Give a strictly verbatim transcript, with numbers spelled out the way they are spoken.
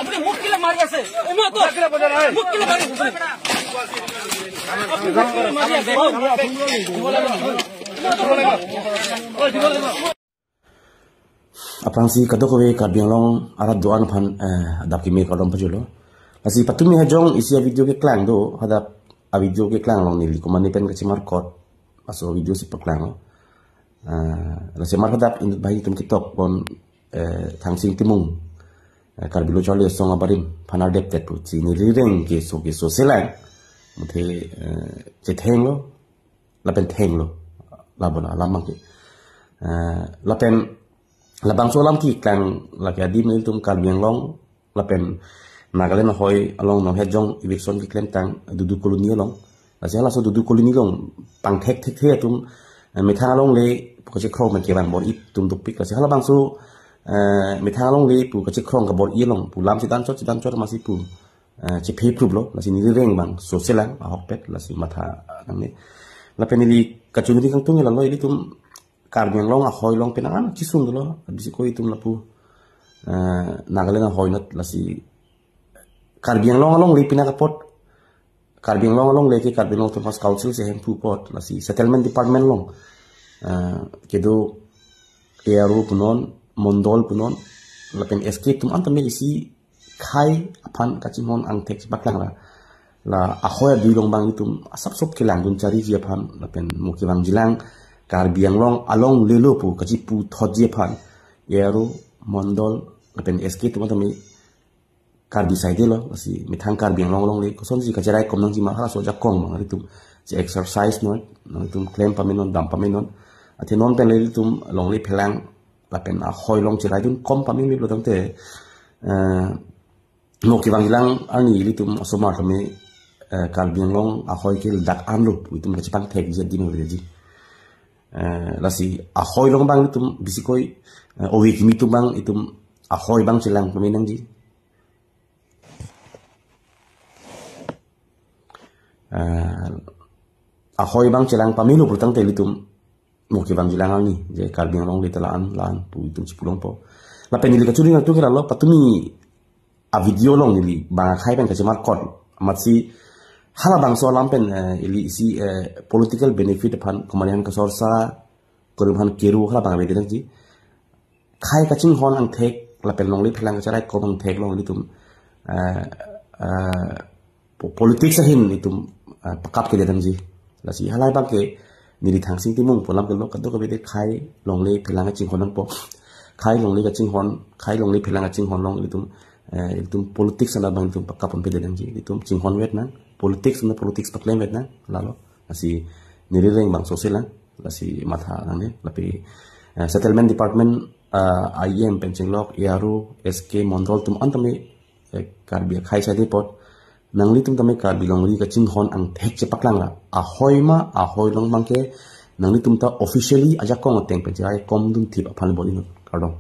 আপুনি মোক কেলে মাৰি আছে? এই মই তো। মোক কেলে মাৰি আছে? আপুনি মোক কেলে মাৰি আছে? Aphrangsi kadokave Karbi Anglong arat do-an aphan, eh, adap kimi kardom pajirlo. Lasi patumi hajong isi a-video keklang do, hadak a-video keklang along neli komane pen kachemarkot, laso video si paklanglo. Eh, lasi mar hadak inut banghini atum ketok pon, eh, Thangsing Timung, eh, Karbi Lo Charli Asong abarim aphan ardep tet pu si neli reng keso keso selang muthe, eh, chethenglo lapen thenglo, la bola alam abangke. Eh, lapen labangso alam keklang lake adim nelitum Karbi Anglong lapen Nagaland ahoi along nonhejong eviction keklemtang Dudu Colony along. Lasi halaso Dudu Colony along pangthek thekthe atum, eh, methang alongle pu kachekrong pen kevang bor-i atum dopik. Lasi halabangso, eh, methang alongle pu kachekrong kabor-i along pu lam chedanchot chedanchot masi pu, eh, chephe phruplo. Lasi neli reng bang so selang ahokpet, lasi matha nangne. Lapen neli kachiningri kangtung lalo, ilitum Karbi Anglong ahoi along penang an kesung dolo, bisi koi itum lapu, eh, Nagaland ahoi anat, lasi Karbi Anglong alongle penang apot, Karbi Anglong alongle ke Karbi Anglong Autonomous Council si hemphu apot, lasi Settlement Department along, eh, kedo A R O punon, Mondol punon, lapen S K atum an tame isi khei aphan kachinghon angthek chepaklang ra, la ahoi adui along bang itum asapsop kelangdun chariji aphan, lapen mo kevangjilang Karbi Anglong alonglelo pu kachiputhotji aphan A R O, Mondol lapen S K atum an tame Karbi saidelo, lasi methang Karbi Anglong alongle kosonsi kacheraikom nangji ma halaso ajakong bang ilitum che-exercise non, nangtum klem pamenon, dam pamenon. Athe non pen le ilitum longle phelang lapen ahoi along cheraidun kom pamemeplo tangte, eh, mo kevangjilang arni ilitum asomar tame, eh, Karbi Anglong ahoi ke ladak anlo pu itum kachepangthekji adim aveji. Eh, lasi ahoi along bang itum bisi koi, eh, ove kimi atum bang itum ahoi bang chelang pame nangji. Eh, ahoi bang chelang pamelo pulotangte ilitum mo kevangjilang arni je Karbi Anglong le ta la-an la-an pu itum chipulongpo. Lapen neli kachiningri kangtung ke lalo, patumi a-video along neli bang akhei pen kachemarkot, amatsi halabangso alam pen, eh, ili isi, eh, political benefit aphan komane aphan kasorsa, korim aphan keru, halabang avedetji. Khei kachinghon angthek lapen longle phelang kacheraikom angthek along ilitum, eh, eh, po-, politics ahin itum, eh, pakap kedetji. Lasi halai abangke neli Thangsing Timung pu alam kelo, kadokave de khei longle phelang kachinghon nangpo. Khei longle kachinghon, khei longle phelang kachinghon along ilitum, eh, ilitum politics ana abang itum pakap ponpedetji. Ilitum chinghon vet nang, politics ana politics paklem vet nang, lalo. Lasi neli reng bang so selang, lasi matha nangne, lapen, eh, Settlement Department, eh, I E M pen chenglok, A R O, S K, Mondol atum an tame, eh, Karbi akhei saide apot, nanglitum tame Karbi longri kachinghon angthek chepaklang ra, ahoi ma, ahoi along abangke, nanglitum ta officially ajakong ateng pen cheraikomdun thip aphan bor-i non, kardom.